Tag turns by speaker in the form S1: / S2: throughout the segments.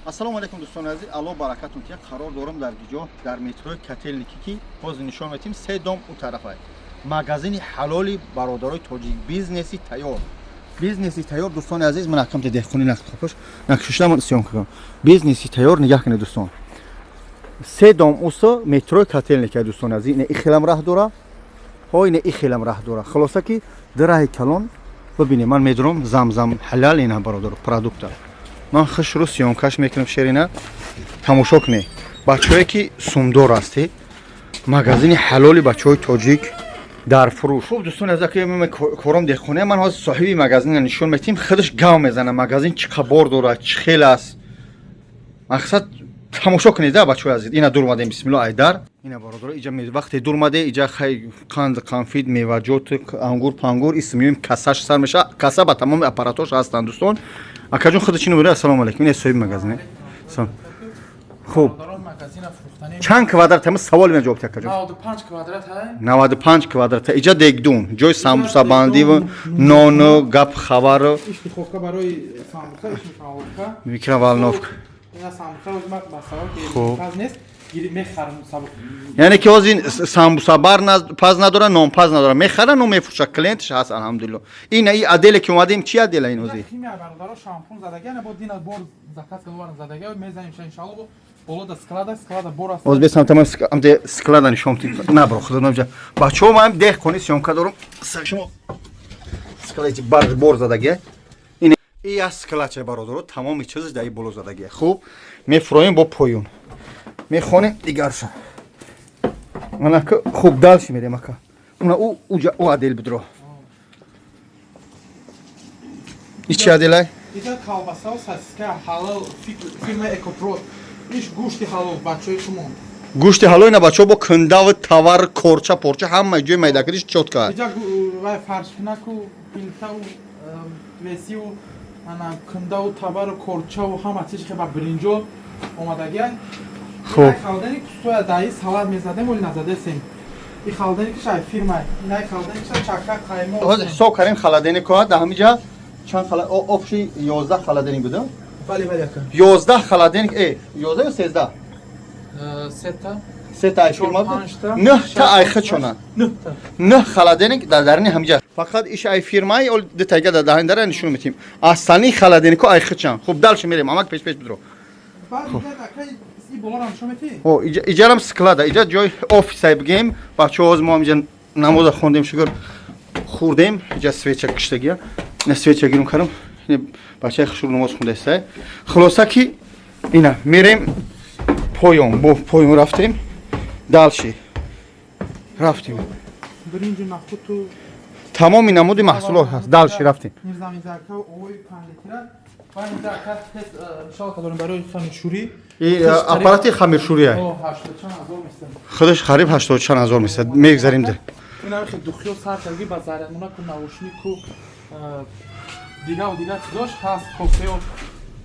S1: Ассалому алайкум, дӯстони азиз, Аллоҳ баракатун тия. Қарор дорам дар гиҷо, дар метрои Котельники, ки ҳозир нишон метиҳем, се дом у тарафа. Магазини ҳалоли бародарои тоҷик, бизнеси тайёр. Бизнеси тайёр, дӯстони азиз, ман акамте деҳқони нақшпош накшушта съёмка кунам. Бизнеси тайёр, нигаҳ кунед, дӯстон. Се дом усо метрои Котельники, дӯстони азиз, ина ихелам раҳ дора. Ҳо, ина ихелам раҳ дора. Хулоса ки ду раҳи калон бибинед, ман медурам замзам ҳалал ина бародар продукта. Ман хушрӯ съёмка ш мекунам, шерина тамошо кунед. Бачаҳое ки сумдор ҳастед, магазини ҳалоли бачаҳои тоҷик дар фурӯш. Хуб, дӯстони азиз, ки кором деҳқония, ман ҳозир соҳиби магазинро нишон метиҳем, худаш гав мезана, магазин чӣ қабор дорад, чӣ хел аст. Мақсад, тамошо кунед, да, бачаҳои азиз. Ина дур омадем, бисмилло, айдар. Ина, бародаро, иҷа вақте дур омаде, иҷа хай қанд, қанфид, меваҷот, ангур, пангур, исмиём, кассаш сар меша, касса ба тамоми аппаратош ҳастанд, дӯстон. Акаҷон, худаш чино бура. Ассалому алайкум. Ина соҳиби магазине. Хуб, чанд квадрат? Ҳама саволи ман ҷавоб диҳ, акаҷон.
S2: 95 квадрат ҳай.
S1: 95 квадрат. Иҷа дегдун, ҷои самбусабандиву нону гап хабару.
S2: Иш духовка барои самбуса, иш микроволновка.
S1: Микроволновка.
S2: Ина самбуса ба савол
S1: Хуб.
S2: паз нест, мехарам.
S1: Яъне ки ҳозир самбусабар паз надора, нонпаз надора, мехара, нон мефурӯша, клиентш ҳаст, алҳамдулилло. Ина и отделе ки омадем, чи отдела ин ҳозир?
S2: Химия, бародаро, шампун задаги, ана бо дина бор заказ кардам, задаги мезанем, иншалло. Бо боло да склада, склада бор аст.
S1: Ҳозир бесам тамом амде склада нишон набро, худо намҷа. Бачаҳо, ман деҳқони съёмка дорам, шумо склада бар бор задаги. Ин и аз склад ча, бародаро, тамоми чизаш дар и боло задаги. Хуб, мефуроем бо поён, мехонем дигарша. Манака, хуб, дальше мерем, ака. Уна у уҷа у отдел бидро. И чи отделай?
S2: Иҷа колбасау, сосиска ҳалол, фирма Экопрод. Иш гӯшти ҳалол, бачаҳои шумо.
S1: Гӯшти ҳалол, ина, бачаҳо, бо кундав, тавар, корча, порча, ҳама ҷои майдакариш чётко.
S2: Иҷа вай фаршкунаку, пилтау, весиву, ана кундаву, табару, корчаву, ҳама чиз хеба биринҷо омадагиай.
S1: Хуб.
S2: Холодильник пустоя, даи салат мезадем, оли назадесем. И холодильник шай фирмай. Инай холодильник шай чака, қаймо.
S1: Ҳозир ҳисоб кардем, холодильник ҳо дар ҳамиҷа чанд хала общий 11 холодильник буда.
S2: Бале, ака.
S1: 11 холодильник, 11 ё 13?
S2: Сета.
S1: Сета ай фирма.
S2: Панҷта.
S1: Нӯҳта ай хичона.
S2: Нӯҳта.
S1: Нӯҳ холодильник дар дарини ҳамиҷа. Фақат иш ай фирмаи, ол дутайга дар даҳан нишон метиҳем. Астани холодильник ҳо ай хичан. Хуб, дальше мерем, амак, пеш пеш бидро.
S2: Баъд дига ака, и болорам шо мети?
S1: О, иҷарам склада, иҷа ҷои офисай бигем. Бачаҳо, ҳозир мо ҳамиҷа намоза хондем, шукр, хӯрдем. Иҷа свеча киштагия. Ина свеча гирум кардам. Ина бачаи хушрӯ намоз хондаистай. Хулоса ки ина мерем поён, бо поён рафтем. Дальше рафтем.
S2: Биринҷу нахуту.
S1: Тамоми намуди маҳсулот ҳаст. Дальше рафтем.
S2: Нирзамизака, овои 5 литра. Ва инҷа ака тез иншалло дорем барои хамиршӯрӣ.
S1: И аппарати хамиршӯрия.
S2: О, 80 чанд ҳазор места.
S1: Худаш қариб 80 чанд ҳазор месад. Мегзарем да.
S2: Ин ҳами хел духиё сар карги ба зарядмонаку, наушнику, дигаву дигар чизош ҳаст, кофеу,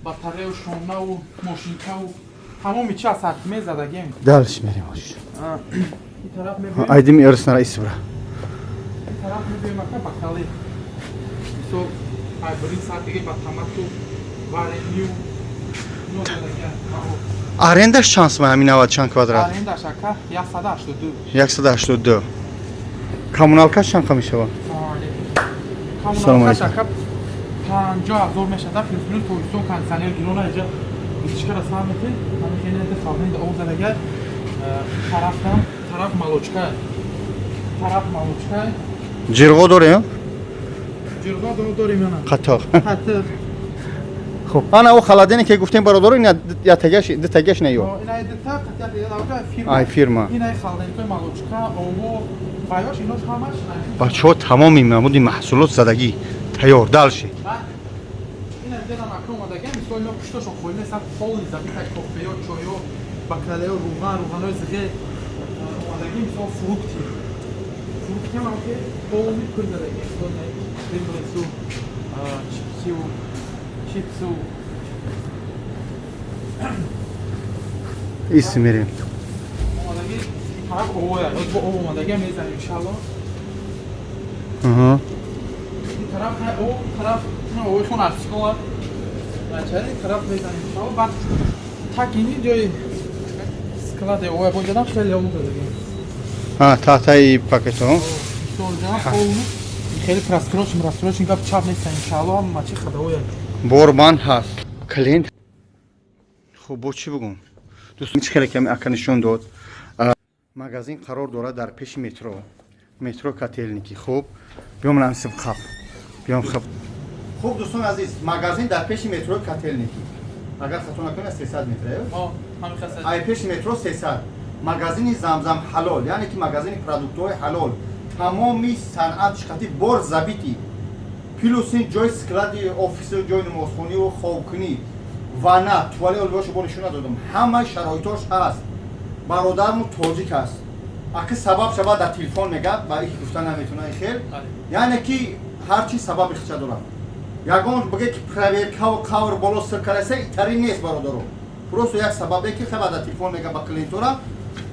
S2: батарею, шонаву, мошинкаву, тамоми чи ассортимент задагем.
S1: Дальше мерем.
S2: Ин тараф мебиёем.
S1: Айдим эрснара исбра.
S2: Ин тараф мебиёем, ака, бакали. Мисол, ай бирин сар дига ба томату, варенью, ино задагиам.
S1: Арендаш чанд сум ҳамин 90 чанд квадрат?
S2: Арендаш, ака, 182.
S1: 182. Коммуналкаш чанд қа мешавад? Салом
S2: Коммуналкаш,
S1: алейкум.
S2: ака, 50 000 мешада, плюс минус. Тобистон кондиционер гирона, иҷа вытяжкара сар мети, ҳами хеле холодильник об задага. Тарафтам тараф молочка, тараф молочка.
S1: Ҷирғо дорем?
S2: Ҷирғо дорем ё на?
S1: Қатоқ.
S2: Қатиқ.
S1: Хуб, ана о холодильник ки гуфтем, бародаро, ина ятагаш, дутагаш не ё?
S2: Ина дита қатиқ фирма.
S1: Ай фирма.
S2: Ина холодильникои молочка, ово, ваёш, инош ҳамаш.
S1: Бачаҳо, тамоми намуди маҳсулот задагӣ тайёр. Дальше.
S2: Ина дедам, ака, омадага, мисол, ино пуштошон холӣ нест, полный забита, кофеё, чойё, бакалеё, руған, руғанои зиғе омадаги, мисол, фрукти. Фрукти ҳам ки полный пур задаги, мисол, Принглсу, чипсю, чипсу.
S1: Ис мерем.
S2: Омадаги тараф овоя, бо об омадаги мезанем, иншалло. Ин тараф об, тараф овои хон арсикола. Начали тараф мезанем, иншалло, баъд. Так ини ҷои складе оя боҷадам хеле ом дадагем.
S1: А, таҳтаи пакетҳо.
S2: Мисол ҷанам полный хеле просрочен, рассрочен гап чап нест, иншаалло, ҳама чи ходовой.
S1: Борбанд ҳаст, клиент. Хуб, бо чӣ бугум, дӯстон, чӣ хеле ками ака нишон дод. Магазин қарор дорад дар пеши метро, метро Котельники. Хуб, биём намсим хаб, биём. Хаб, хуб, дӯстон азиз, магазин дар пеши метрои Котельники, агар хато накунам, 300 метр. Ай пеши метро 300, магазини Замзам Ҳалол, яъне ки магазини продуктҳои ҳалол, тамоми санъат шиқати бор забитый, плюс ин ҷои склади, офиси, ҷои намозхониву хобкунӣ, ванна, туалет, олбошо бо нишон надодам, ҳама шароитош ҳаст. Бародарму тоҷик аст, аки сабаб шавад, дар телефон мегӯяд, ба их гуфта наметавона хел, яъне ки ҳар чи сабаби хича дорад. Ягон биге ки проверкаву қавр боло сир караса, итари нест, бародаро, просто як сабабе ки хеба дар телефон мега ба клиентора.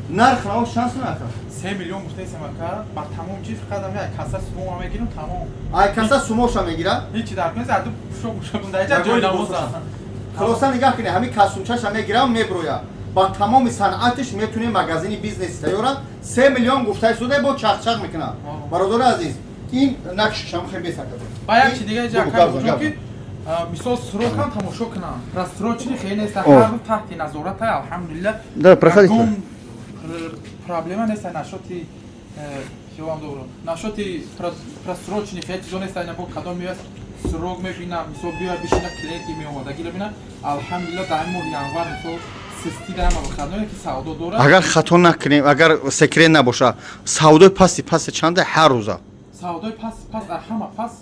S1: Нарх нао шанс нака?
S2: 3 миллион гуфтаисем, ака, ба тамом чиз, фақат ам як каса сумо мегирам, тамом.
S1: Ай каса сумоша мегира.
S2: Ҳичи дар кунез аду пушок пушок даҷа ҷои намоза.
S1: Хулоса, нигаҳ кунед, ҳамин касумчаша мегирам, меброя, ба тамоми санъатиш метунем. Магазини бизнеси тайёра, 3 миллион гуфтаи суде, бо чақчақ мекунад. Бародари азиз, ин накшишам хел бесака.
S2: Ба як чи дига ҷа ки мисол срокам тамошо кунам, рассрочный хеле нест, ҳар рӯз таҳти назората, алҳамдулилла.
S1: Да, проходите.
S2: Проблема нест нашоти хиёлам добро, нашоти просрочный хеле чизо нест. Айна бо кадом меояд, срок мебинам, мисол биёяд, бишина, клиенти меомадагиро бина. Алҳамдулилла, дар моҳи январ мисол систи дар ҳама выходное ки савдо дорад.
S1: Агар хато накунем, агар секрет набоша, савдои пасти пасти чанда ҳар рӯза?
S2: Савдои пас пас, ҳама пас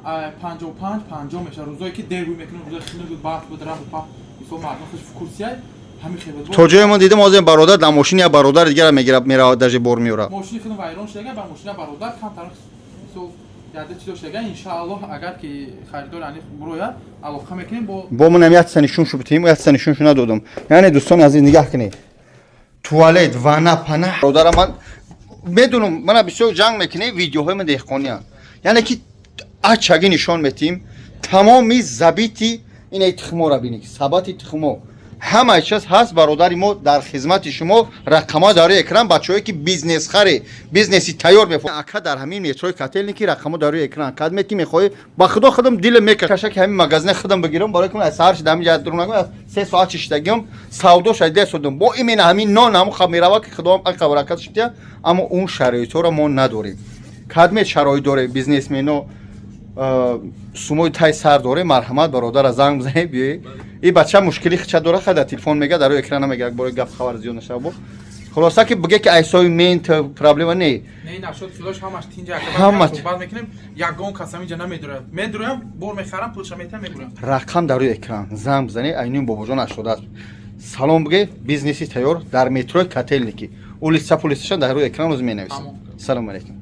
S2: 55, 50 мешавад. Рӯзое ки дер рӯй мекунем, рӯзои хинук буд, барф буд, раҳу паф, мисол мардум хуш в курсияй, ҳамин хел буд.
S1: То ҷое мо дидем, ҳозир бародар дар мошини як бародар дигара мегирад, меравад, даже бор меорад.
S2: Мошини худам вайрон шудага, ба мошина бародар камтар мисол яде чизо шудага. Иншааллоҳ, агар ки харидор ани бурояд, алоқа мекунем бо.
S1: Бо манам як нишон шу битем, як нишон шу надодам. Яъне, дӯстони азиз, нигаҳ кунед, туалет, ванна, пана. Бародара, ман медунам, мана бисёр ҷанг мекунем, видеоҳои ман деҳқониянд, яъне ки ачаги нишон метиҳем, тамоми забитый. Инаи тухморо бинед, сабати тухмо, ҳамаи чиз ҳаст. Бародари мо дар хизмати шумо, рақамҳо дар рӯи экран. Бачаҳое ки бизнесхаре, бизнеси тайёр мефо, ака дар ҳамин метрои Котельники, рақамҳо дар рӯи экран. Кадме ки мехоҳӣ, ба худо, худам дилам мекаша ки ҳамин магазина худам бигирам, барои ки ман аз саҳар шида ҳамин ҷа дуру нагӯям, 3 соат шиштагиам, савдо шайда судам, бо именно ҳамин нон ҳамун хаб мерава ки худоам ақа баракат шитя. Аммо он шароитҳоро мо надорем. Кадме шароит дорем, бизнесмено сумои тай сар дорем, марҳамат, бародара занг бизанед, биёед. И бача мушкили хича дора, хай дар телефон мега, дар рӯи экрана мега, бори гап хабар зиёд нашава. Бо хулоса ки биге ки айсои мент проблема не.
S2: Не, нашод филош ҳамаш тинҷа.
S1: Ҳама.
S2: Суҳбат мекунем, ягон кас ҳаминҷа намедурад, медуроям, бор мехарам, пулша метиҳам, мебурам.
S1: Рақам дар рӯи экран, занг бизанед. Айнуи бобоҷон 80 аст, салом биге. Бизнеси тайёр дар метрои Котельники, улица, пулисаша дар рӯи экран рӯз менависам.
S2: Тамом.
S1: Салому алейкум.